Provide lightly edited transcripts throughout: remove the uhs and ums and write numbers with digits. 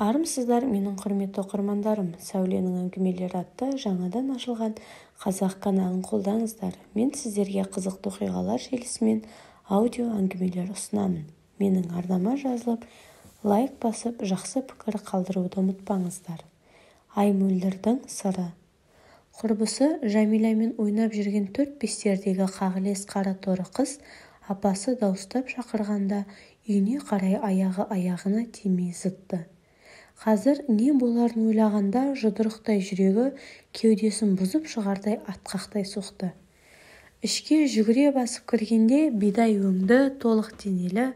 Армысыздар, менің құрметті оқырмандарым! Сәуленің әңгімелері атты жаңадан ашылған қазақ каналын қолдаңыздар. Мен сіздерге қызықты оқиғалар желісімен аудио әңгімелер ұсынамын. Менің арнама жазылып, лайк басып, жақсы пікір қалдыруды ұмытпаңыздар. Аймөлдірдің сыры. Құрбысы Жәмиламен ойнап жүрген 4-5-тердегі қағылез қара торы қыз апасы дауыстап шақырғанда үйіне қарай аяғы аяғына тимей зытты. Қазір не боларын ойлағанда жұдырықтай жүрегі кеудесін бұзып шығардай атқақтай соқты. Ішке жүгіре басып кіргенде бидай өңді, толық денелі,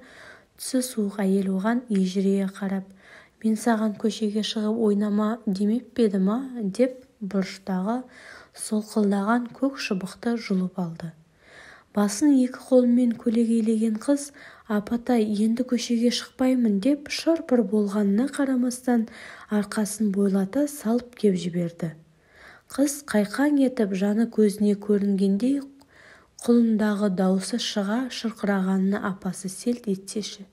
түсі суық әйел оған ежірейе қарап, «Мен саған көшеге шығып ойнама демеп пе едім, а?» деп бұрыштағы солқылдаған көк шыбықты жұлып алды. Басын екі қолымен көлегейлеген қыз, «Апатай, енді көшеге шықпаймын» деп шыр-пыр болғанына қарамастан арқасын бойлата салып кеп жіберді. Қыз қайқаң етіп, жаны көзіне көрінгендей құлындағы даусы шыға шырқырағанына апасы селт етсеші.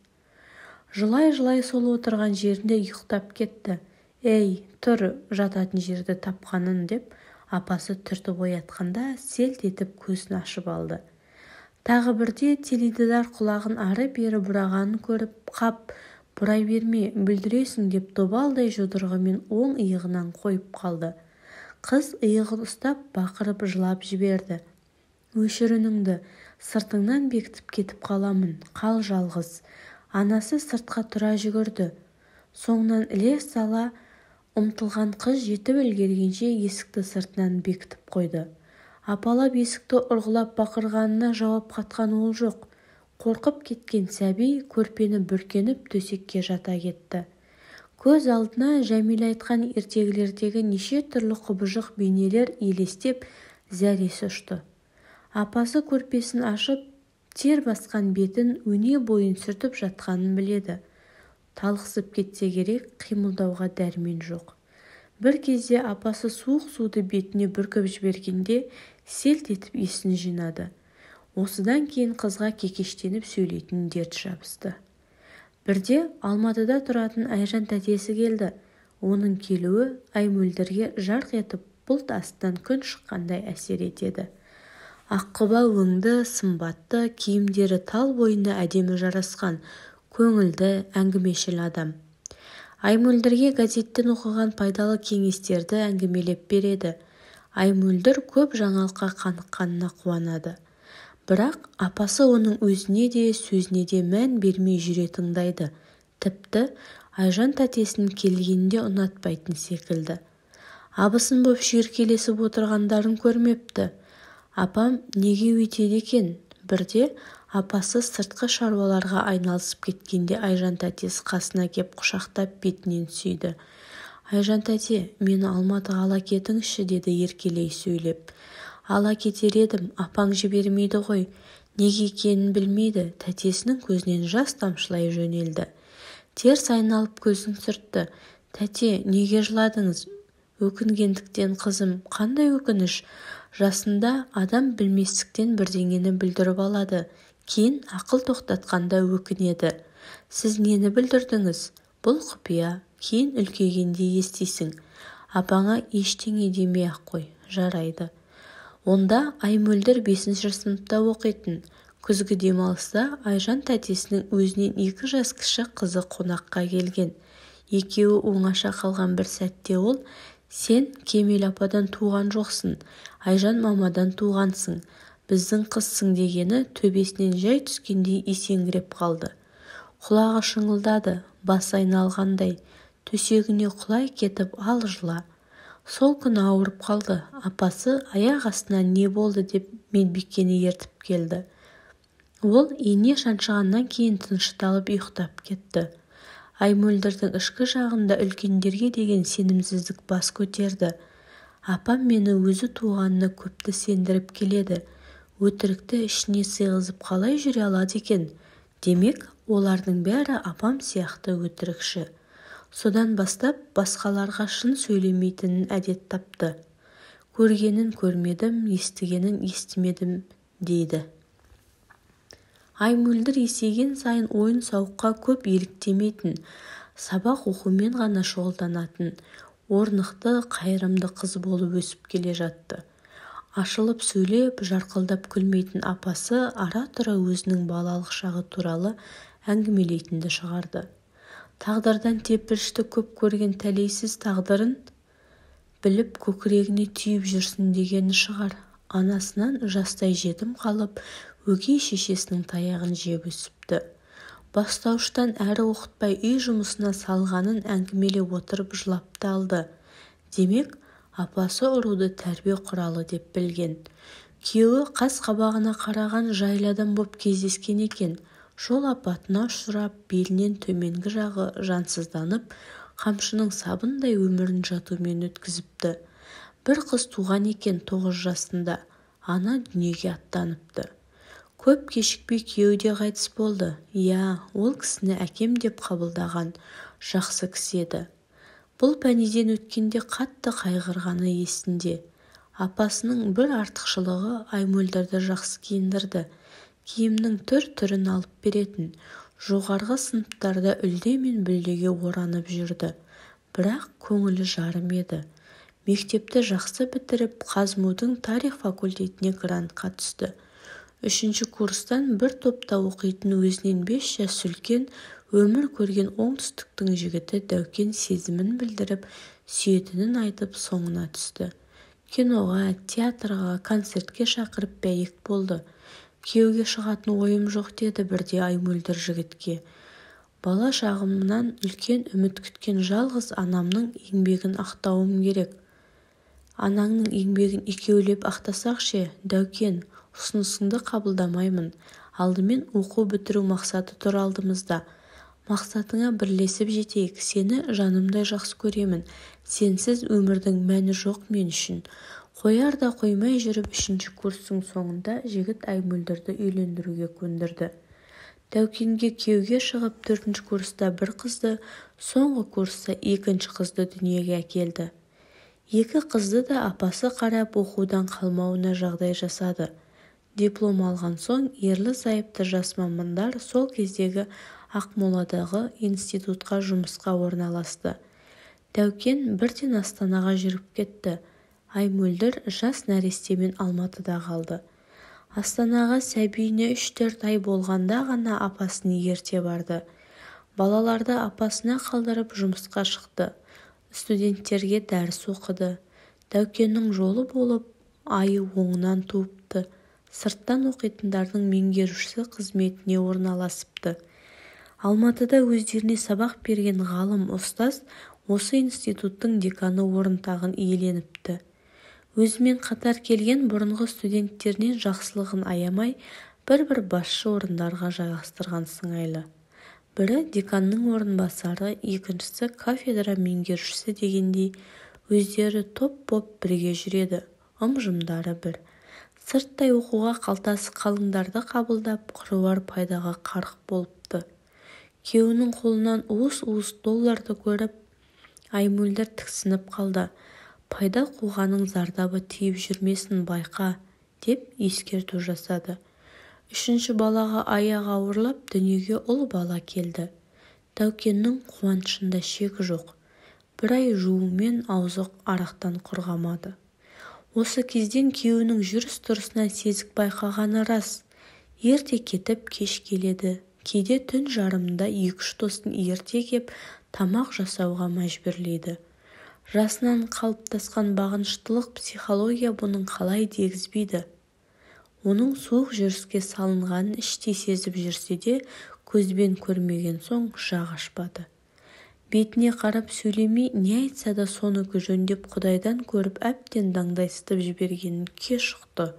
Жылай-жылай сол отырған жерінде ұйықтап кетті. «Ей, тұр, жататын жерді тапқанын» деп апасы түртіп оятқанда селт етіп көзін ашып алды. Тағы бірде теледидар құлағын ары-бері бұрағанын көріп, «Қап, бұрай берме, бүлдіресің» деп добалдай жұдырығымен оң иығынан қойып қалды. Қыз иығын ұстап, бақырып жылап жіберді. «Өшір үніңді, сыртыңнан бекітіп кетіп қаламын, қал жалғыз». Анасы сыртқа тұра жүгірді. Соңынан іле сала ұмтылған қыз жетіп үлгергенше есікті сыртынан бекітіп қойды. Апалап есікті ұрғылап бақырғанына жауап қатқан ол жоқ. Қорқып кеткен сәби көрпені бүркеніп төсекке жата кетті. Көз алдына Жәмила айтқан ертегілердегі неше түрлі құбыжық бейнелер елестеп, зәресі ұшты. Апасы көрпесін ашып, тер басқан бетін, өне бойын сүртіп жатқанын біледі. Талықсып кетсе керек, қимылдауға дәрмен жоқ. Бір кезде апасы суық суды бетіне бүркіп жібергенде селт етіп есін жинады. Осыдан кейін қызға кекештеніп сөйлейтін дерт жабысты. Бірде Алматыда тұратын Айжан тәтесі келді. Оның келуі Аймөлдірге жарқ етіп бұлт астынан күн шыққандай әсер етеді. Аққұба өңді, сымбатты, киімдері тал бойына әдемі жарасқан, көңілді, әңгімешіл адам. Аймөлдірге газеттен оқыған пайдалы кеңестерді әңгімелеп береді. Аймөлдір көп жаңалыққа қаныққанына қуанады. Бірақ апасы оның өзіне де, сөзіне де мән бермей жүре тыңдайды. Тіпті Айжан тәтесінің келгенін де ұнатпайтын секілді. Абысын боп шүйіркелесіп отырғандарын көрмепті. Апам неге өйтеді екен? Бірде апасы сыртқы шаруаларға айналысып кеткенде Айжан тәтесі қасына кеп құшақтап бетінен сүйді. «Айжан тәте, мені Алматыға ала кетіңізші», деді еркелей сөйлеп. «Ала кетер едім, апаң жібермейді ғой. Неге екенін білмейді». Тәтесінің көзінен жас тамшылай жөнелді. Теріс айналып көзін сүртті. «Тәте, неге жыладыңыз?» «Өкінгендіктен, қызым». «Қандай өкініш? Жасында адам білместіктен бірдеңені бүлдіріп алады. Кейін ақыл тоқтатқанда өкінеді». «Сіз нені бүлдірдіңіз?» «Бұл құпия. Кейін үлкейгенде естисің. Апаңа ештеңе демей-ақ қой». «Жарайды». Онда Аймөлдір 5-ші сыныпта оқитын. Күзгі демалыста Айжан тәтесінің өзінен 2 жас кіші қызы қонаққа келген. Екеуі оңаша қалған бір сәтте ол, «Сен Кемел ападан туған жоқсың, Айжан мамадан туғансың, біздің қызсың» дегені төбесінен жай түскендей есеңгіреп қалды. Құлағы шыңылдады, басы айналғандай, төсегіне құлай кетіп ал жыла. Сол күні ауырып қалды. Апасы аяқ астынан не болды деп медбикені ертіп келді. Ол ине шаншығаннан кейін тынышталып ұйықтап кетті. Аймөлдірдің ішкі жағында үлкендерге деген сенімсіздік бас көтерді. Апам мені өзі туғанына көпті сендіріп келеді. Өтірікті ішіне сыйғызып қалай жүре алады екен? Демек, олардың бәрі апам сияқты өтірікші. Содан бастап басқаларға шын сөйлемейтінін әдет тапты. Көргенін көрмедім, естігенін естімедім дейді. Аймөлдір есейген сайын ойын-сауыққа көп еліктемейтін. Сабақ оқумен ғана шұғылданатын, орнықты, қайырымды қыз болып өсіп келе жатты. Ашылып сөйлеп, жарқылдап күлмейтін апасы ара-тұра өзінің балалық шағы туралы әңгімелейтінді шығарды. Тағдырдан теперішті көп көрген тәлейсіз тағдырын біліп көкірегіне түйіп жүрсін дегені шығар. Анасынан жастай жетім қалып, өгей шешесінің таяғын жеп өсіпті. Бастауыштан әрі оқытпай үй жұмысына салғанын әңгімелеп отырып жылап та алды. Демек, апасы ұруды тәрбие құралы деп білген. Күйеуі қас-қабағына қараған жайлы адам боп кездескен екен. Жол апатына ұшырап, белінен төменгі жағы жансызданып, қамшының сабындай өмірін жатумен өткізіпті. Бір қыз туған екен 9 жасында, ана дүниеге аттаныпты. Көп кешікпей күйеуі де қайтыс болды. Иә, ол кісіні әкем деп қабылдаған жақсы кісі еді. Бұл пәниден өткенде қатты қайғырғаны есінде. Апасының бір артықшылығы Аймөлдірді жақсы киіндірді. Киімнің түр-түрін алып беретін. Жоғарғы сыныптарда үлде мен бүлдеге оранып жүрді. Бірақ көңілі жарым еді. Мектепті жақсы бітіріп, ҚазМУ-дың тарих факультетіне грантқа түсті. 3-ші курстан бір топта оқитын өзінен 5 жас үлкен, өмір көрген оңтүстіктің жігіті Дәукен сезімін білдіріп, сүйетінін айтып соңына түсті. Киноға, театрға, концертке шақырып бәйек болды. Күйеуге шығатын ойым жоқ деді бірде Аймөлдір жігітке. Бала шағымнан үлкен үміт күткен жалғыз анамның еңбегін ақтауым керек. Анаңның еңбегін екеулеп ақтасақ ше, Дәукен, ұсынысыңды қабылдамаймын. Алдымен оқу бітіру мақсаты тұр алдымызда. Мақсатыңа бірлесіп жетейік. Сені жанымдай жақсы көремін. Сенсіз өмірдің мәні жоқ мен үшін. Қояр да қоймай жүріп 3-ші курстың соңында жігіт Аймөлдірді үйлендіруге көндірді. Дәукенге күйеуге шығып 4-ші курста бір қызды, соңғы курста 2-ші қызды дүниеге әкелді. 2 қызды да апасы қарап оқудан қалмауына жағдай жасады. Диплом алған соң ерлі-зайыпты жас мамандар сол кездегі Ақмоладағы институтқа жұмысқа орналасты. Дәукен бірден Астанаға жүріп кетті. Аймөлдір жас нәрестемен Алматыда қалды. Астанаға сәбиіне 3-4 ай болғанда ғана апасын ерте барды. Балаларды апасына қалдырып жұмысқа шықты. Студенттерге дәріс оқыды. Дәукеннің жолы болып, айы оңынан туыпты. Сырттан оқитындардың меңгерушісі қызметіне орналасыпты. Алматыда өздеріне сабақ берген ғалым ұстаз осы институттың деканы орынтағын иеленіпті. Өзімен қатар келген бұрынғы студенттерінен жақсылығын аямай, бір-бір басшы орындарға жайғастырған сыңайлы. Бірі деканның орынбасары, екіншісі кафедра меңгерушісі дегендей, өздері топ боп бірге жүреді, ым-жымдары бір. Сырттай оқуға қалтасы қалыңдарды қабылдап, қыруар пайдаға қарық болыпты. Күйеуінің қолынан уыс-уыс долларды көріп, Аймөлдір тіксініп қалды. Пайда қуғанның зардабы тиіп жүрмесін байқа, деп ескерту жасады. 3-ші балаға аяғы ауырлап, дүниеге ұл бала келді. Дәукеннің қуанышында шек жоқ. Бір ай жуымен аузы арақтан құрғамады. Осы кезден күйеуінің жүріс-тұрысынан сезік байқағаны рас. Ерте кетіп, кеш келеді. Кейде түн жарымында 2-3 досын ерте кеп, тамақ жасауға мәжбүрлейді. Жасынан қалыптасқан бағыныштылық психология бұның қалай дегізбейді. Оның суық жүріске салынғанын іштей сезіп жүрсе де, көзбен көрмеген соң жақ ашпады. Бетіне қарап сөйлемей, не айтса да соныкі жөндеп Құдайдан көріп әбден даңдайсытып жібергенін кеш ұқты.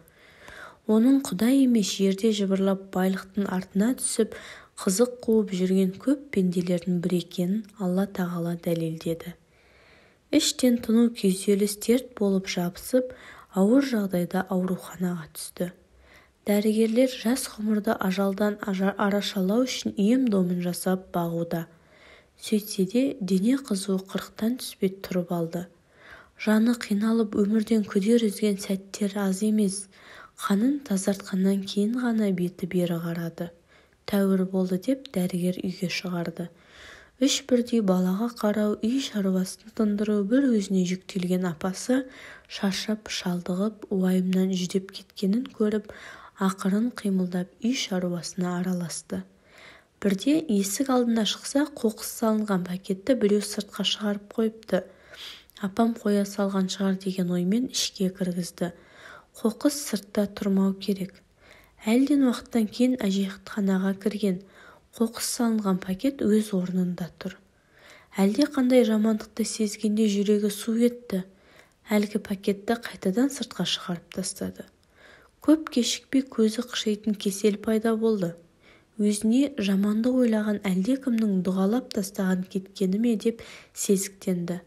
Оның Құдай емес жерде жыбырлап байлықтың артына түсіп, қызық қуып жүрген көп пенделердің бірі екенін Алла тағала дәлелдеді. Іштен тыну күйзеліс дерт болып жабысып, ауыр жағдайда ауруханаға түсті. Дәрігерлер жас ғұмырды ажалдан арашалау үшін ем-домын жасап бағуда. Сөйтсе де дене қызуы 40-тан түспей тұрып алды. Жаны қиналып өмірден күдер үзген сәттер аз емес. Қанын тазартқаннан кейін ғана беті бері қарады. Тәуір болды деп дәрігер үйге шығарды. Үш бірдей балаға қарау, үй шаруасын тындыру бір өзіне жүктелген апасы шаршап шалдығып, уайымнан жүдеп кеткенін көріп, ақырын қимылдап үй шаруасына араласты. Бірде есік алдына шықса, қоқыс салынған пакетті біреу сыртқа шығарып қойыпты. Апам қоя салған шығар деген оймен ішке кіргізді. Қоқыс сыртта тұрмау керек. Әлден уақыттан кейін әжетханаға кірген. Қоқыс салынған пакет өз орнында тұр. Әлде қандай жамандықты сезгенде жүрегі су етті. Әлгі пакетті қайтадан сыртқа шығарып тастады. Көп кешікпей көзі қышитын кесел пайда болды. Өзіне жамандық ойлаған әлдекімнің дұғалап тастаған кеткені ме деп сезіктенді.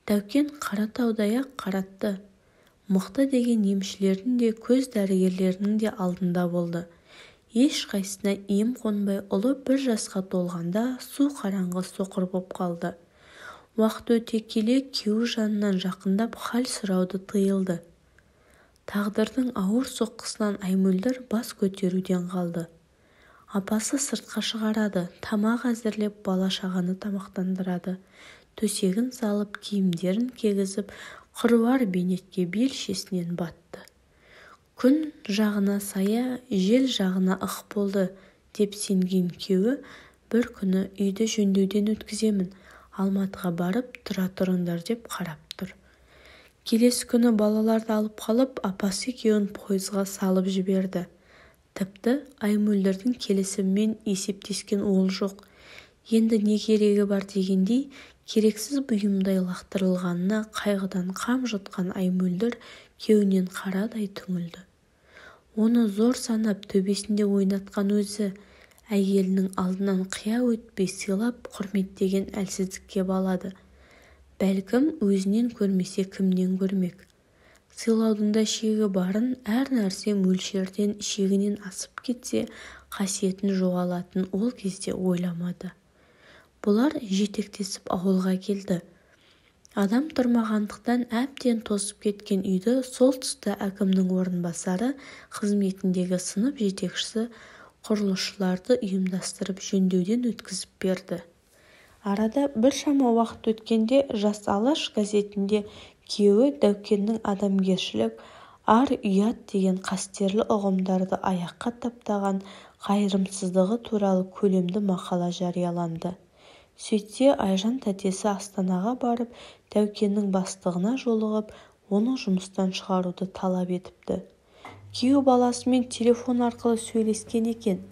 Дәукен Қаратаудай-ақ қаратты. Мықты деген емшілердің де, көз дәрігерлерінің де алдында болды. Ешқайсысына ем қонбай ұлы 1 жасқа толғанда су қараңғы соқыр боп қалды. Уақыт өте келе күйеуі жанынан жақындап хал сұрауды тыйылды. Тағдырдың ауыр соққысынан Аймөлдір бас көтеруден қалды. Апасы сыртқа шығарады, тамақ әзірлеп, бала-шағаны тамақтандырады. Төсегін салып, киімдерін кигізіп, қыруар бейнетке бел шесінен батты. Күн жағына сая, жел жағына ық болды деп сенген күйеуі бір күні үйді жөндеуден өткіземін, Алматыға барып тұра тұрыңдар деп қарап тұр. Келесі күні балаларды алып қалып, апасы екеуін пойызға салып жіберді. Тіпті Аймөлдірдің келісімімен есептескен ол жоқ. Енді не керегі бар дегендей, керексіз бұйымдай лақтырылғанына қайғыдан қам жұтқан Аймөлдір күйеуінен қарадай түңілді. Оны зор санап төбесінде ойнатқан өзі, әйелінің алдынан қия өтпей сыйлап, құрметтеген әлсіздікке балады. Бәлкім, өзінен көрмесе кімнен көрмек. Сыйлаудың да шегі барын, әр нәрсе мөлшерден шегінен асып кетсе, қасиетін жоғалатын ол кезде ойламады. Бұлар жетектесіп ауылға келді. Адам тұрмағандықтан әбден тозып кеткен үйді сол тұста әкімнің орынбасары қызметіндегі сынып жетекшісі құрылысшыларды ұйымдастырып жөндеуден өткізіп берді. Арада біршама уақыт өткенде Жас Алаш газетінде күйеуі Дәукеннің адамгершілік, ар-ұят деген қастерлі ұғымдарды аяққа таптаған қайырымсыздығы туралы көлемді мақала жарияланды. Сөйтсе, Айжан тәтесі Астанаға барып, Дәукеннің бастығына жолығып, оны жұмыстан шығаруды талап етіпті. Күйеу баласымен телефон арқылы сөйлескен екен.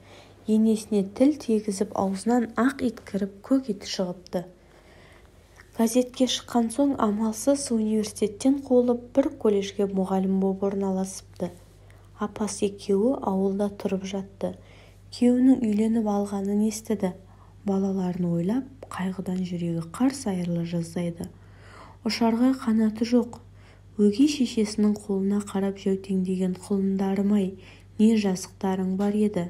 Енесіне тіл тигізіп, аузынан ақ ит кіріп, көк ит шығыпты. Газетке шыққан соң амалсыз университеттен қуылып, бір колледжге мұғалім боп орналасыпты. Апасы екеуі ауылда тұрып жатты. Күйеуінің үйленіп алғанын естіді. Балаларын ойлап, қайғыдан жүрегі қарс айырыла жаздайды. Ұшарға қанаты жоқ. Өгей шешесінің қолына қарап жәутеңдеген құлындарым-ай, не жазықтарың бар еді.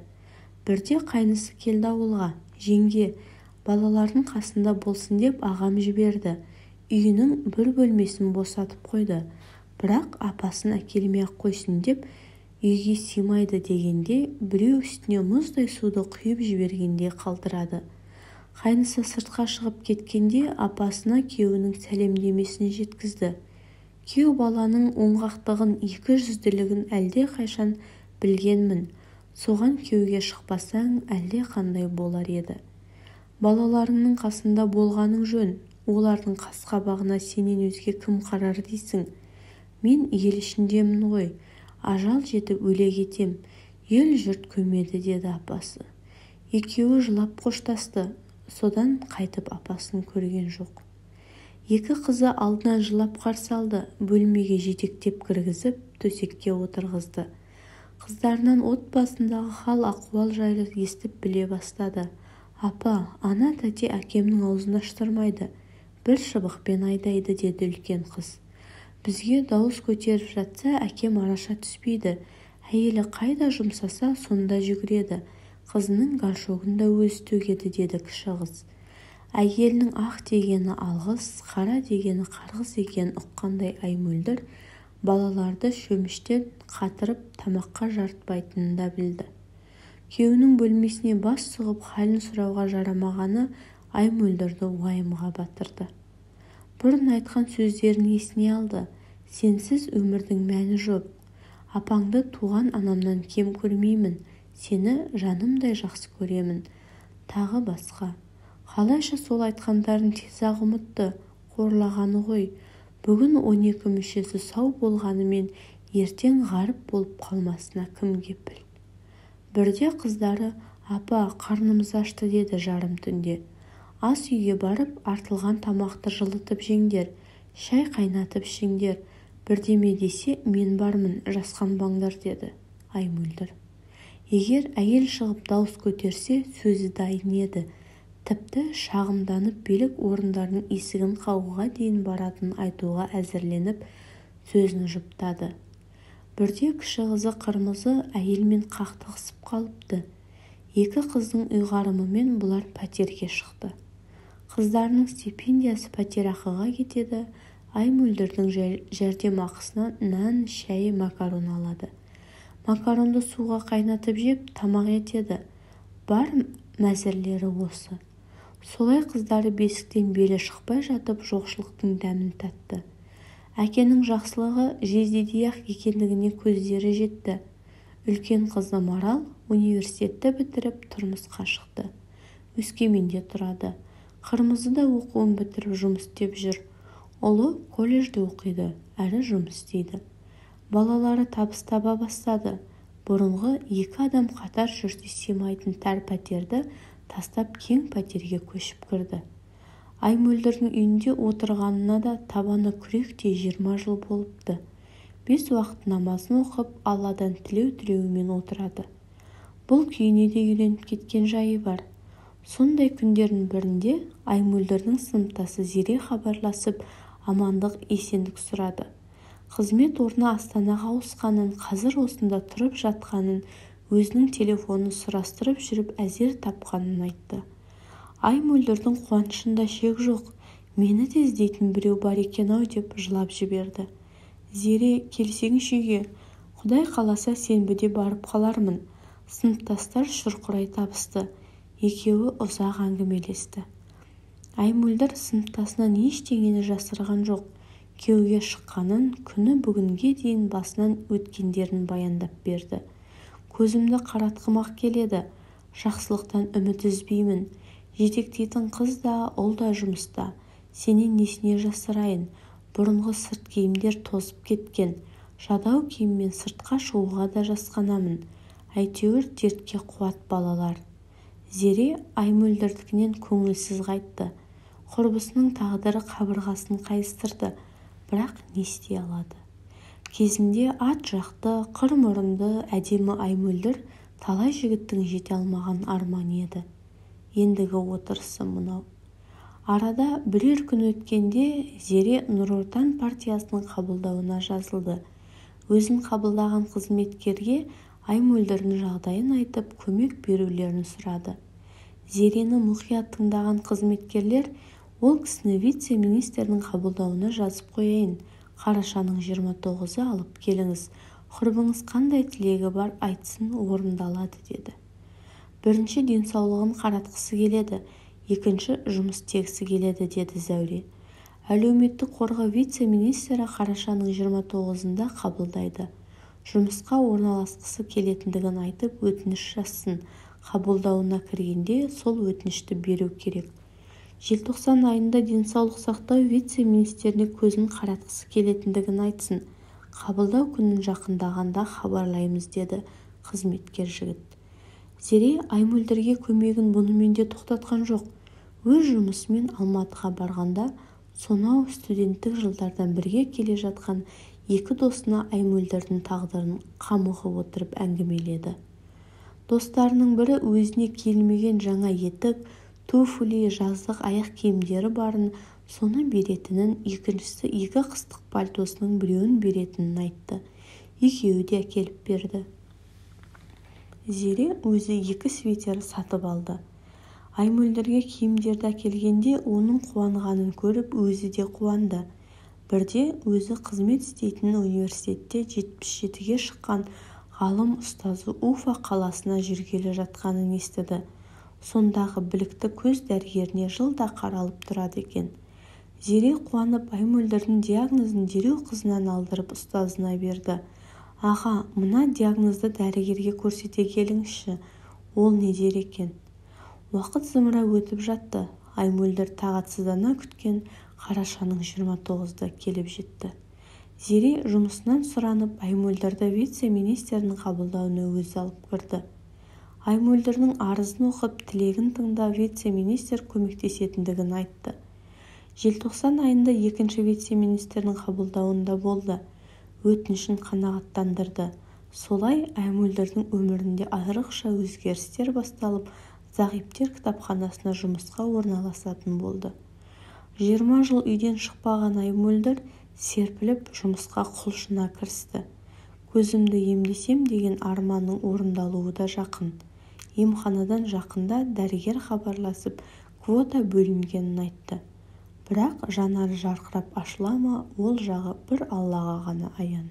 Бірде қайнысы келді ауылға. Жеңге, балалардың қасында болсын деп ағам жіберді. Үйінің бір бөлмесін босатып қойды. Бірақ апасын әкелмей-ақ қойсын деп үйге сыймайды дегенде, біреу үстіне мұздай суды құйып жібергенде қалтырады. Қайнысы сыртқа шығып кеткенде апасына күйеуінің сәлемдемесін жеткізді. Күйеу баланың оңғақтығын, екі жүзділігін әлде қашан білгенмін. Соған күйеуге шықпасаң, әлде қандай болар еді. Балаларыңның қасында болғаның жөн, олардың қас-қабағына сенен өзге кім қарар дейсің. Мен ел ішіндемін ғой, ажал жетіп өле кетем, ел жұрт көмеді деді апасы. Екеуі жылап қоштасты, содан қайтып апасын көрген жоқ. Екі қызы алдынан жылап қарсы алды, бөлмеге жетектеп кіргізіп, төсекке отырғызды. Қыздарынан отбасындағы хал-ахуал жайлы естіп біле бастады. Апа, ана тәте әкемнің аузын аштырмайды, бір шыбықпен айдайды деді үлкен қыз. Бізге дауыс көтеріп жатса, әкем араша түспейді. Әйелі қайда жұмсаса, сонда жүгіреді. Қызының горшогын да өзі төгеді деді кіші қыз. Әйелінің ақ дегені алғыс, қара дегені қарғыс екенін ұққандай Аймөлдір балаларды шөміштен қатырып тамаққа жарытпайтынын да білді. Күйеуінің бөлмесіне бас сұғып халін сұрауға жарамағаны Аймөлдірді уайымға батырды. Бұрын айтқан сөздерін есіне алды. Сенсіз өмірдің мәні жоқ. Апаңды туған анамнан кем көрмеймін. Сені жанымдай жақсы көремін. Тағы басқа. Қалайша сол айтқандарын тез-ақ ұмытты, қорлағаны ғой. Бүгін 12 мүшесі сау болғанымен ертең ғаріп болып қалмасына кім кепіл? Бірде қыздары, апа, қарнымыз ашты деді жарым түнде. Ас үйге барып, артылған тамақты жылытып жеңдер, шай қайнатып ішіңдер, бірдеме десе мен бармын, жасқанбаңдар деді Аймөлдір. Егер әйел шығып дауыс көтерсе, сөзі дайын еді. Тіпті шағымданып билік орындарының есігін қағуға дейін баратынын айтуға әзірленіп, сөзін жұптады. Бірде кіші қызы Қырмызы әйелмен қақтығысып қалыпты. Екі қыздың ұйғарымымен бұлар пәтерге шықты. Қыздарының стипендиясы пәтерақыға кетеді, Аймөлдірдің жәрдемақысына нан, шай, макарон алады. Макаронды суға қайнатып жеп, тамақ етеді. Бар мәзірлері осы. Солай қыздары бесіктен белі шықпай жатып жоқшылықтың дәмін татты. Әкенің жақсылығы жездедей-ақ екендігіне көздері жетті. Үлкен қызы Марал университетті бітіріп тұрмысқа шықты. Өскеменде тұрады. Қырмызы да оқуын бітіріп жұмыс істеп жүр. Ұлы колледжде оқиды, әрі жұмыс істейді. Балалары табыс таба бастады. Бұрынғы екі адам қатар жүрсе сыймайтын тар пәтерді тастап кең пәтерге көшіп кірді. Аймөлдірдің үйінде отырғанына да табаны күректей 20 жыл болыпты. 5 уақыт намазын оқып, Алладан тілеу тілеумен отырады. Бұл күйіне де үйреніп кеткен жайы бар. Сондай күндердің бірінде Аймөлдірдің сыныптасы Зере хабарласып, амандық есендік сұрады. Қызмет орны Астанаға ауысқанын, қазір осында тұрып жатқанын, өзінің телефонын сұрастырып жүріп әзер тапқанын айтты. Аймөлдірдің қуанышында шек жоқ. Мені де іздейтін біреу бар екен-ау деп жылап жіберді. Зере, келсеңші үйге. Құдай қаласа сенбіде барып қалармын. Сыныптастар шұрқырай табысты. Екеуі ұзақ әңгімелесті. Аймөлдір сыныптасынан ештеңені жасырған жоқ. Күйеуге шыққанын, күні бүгінге дейін басынан өткендерін баяндап берді. Көзімді қаратқым-ақ келеді. Жақсылықтан үміт үзбеймін. Жетектейтін қыз да, ұл да жұмыста. Сенен несіне жасырайын? Бұрынғы сырт киімдер тозып кеткен. Жадау киіммен сыртқа шығуға да жасқанамын. Әйтеуір дертке қуат балалар. Зере Аймөлдірдікінен көңілсіз қайтты. Құрбысының тағдыры қабырғасын қайыстырды, бірақ не істей алады? Кезінде ат жақты, қыр мұрынды, әдемі Аймөлдір талай жігіттің жете алмаған арманы еді. Ендігі отырысы мынау. Арада бірер күн өткенде Зере Нұр Отан партиясының қабылдауына жазылды. Өзін қабылдаған қызметкерге Аймөлдірдің жағдайын айтып, көмек берулерін сұрады. Зерені мұқият тыңдаған қызметкерлер ол кісіні вице-министрдің қабылдауына жазып қояйын, қарашаның 29-ы алып келіңіз, құрбыңыз қандай тілегі бар айтсын, орындалады деді. Бірінші денсаулығын қаратқысы келеді, екінші жұмыс істегісі келеді деді Зәуре. Әлеуметтік қорғау вице-министрі қарашаның 29-ында қабылдайды. Жұмысқа орналасқысы келетіндігін айтып өтініш жазсын. Қабылдауына кіргенде сол өтінішті беру керек. Желтоқсан айында денсаулық сақтау вице-министріне көзін қаратқысы келетіндігін айтсын. Қабылдау күнін жақындағанда хабарлаймыз деді қызметкер жігіт. Зере Аймөлдірге көмегін бұнымен де тоқтатқан жоқ. Өз жұмысымен Алматыға барғанда сонау студенттік жылдардан бірге келе жатқан екі досына Аймөлдірдің тағдырын қамығып отырып әңгімеледі. Достарының бірі өзіне киілмеген жаңа етік, туфли, жаздық аяқ киімдері барын, соны беретінін, екіншісі екі қыстық пальтосының біреуін беретінін айтты. Екеуі де әкеліп берді. Зере өзі екі свитер сатып алды. Аймөлдірге киімдерді әкелгенде оның қуанғанын көріп өзі де қуанды. Бірде өзі қызмет істейтін университетте 77-ге шыққан ғалым ұстазы Уфа қаласына жүргелі жатқанын естіді. Сондағы білікті көз дәрігеріне жылда қаралып тұрады екен. Зере қуанып, Аймөлдірдің диагнозын дереу қызынан алдырып ұстазына берді. Аға, мына диагнозды дәрігерге көрсете келіңізші, ол не дер екен? Уақыт зымырап өтіп жатты. Аймөлдір тағатсыздана күткен қарашаның 29-ы келіп жетті. Зере жұмысынан сұранып, Аймөлдірді вице-министрдің қабылдауына өзі алып кірді. Аймөлдірдің арызын оқып, тілегін тыңдап, вице-министр көмектесетіндігін айтты. Желтоқсан айында екінші вице-министрдің қабылдауында болды. Өтінішін қанағаттандырды. Солай Аймөлдірдің өмірінде айрықша өзгерістер басталып, зағиптер кітапханасына жұмысқа орналасатын болды. 20 жыл үйден шықпаған Аймөлдір серпіліп жұмысқа құлшына кірісті. Көзімді емдесем деген арманның орындалуы да жақын. Емханадан жақында дәрігер хабарласып, квота бөлінгенін айтты. Бірақ жанары жарқырап ашыла ма, ол жағы бір Аллаға ғана аян.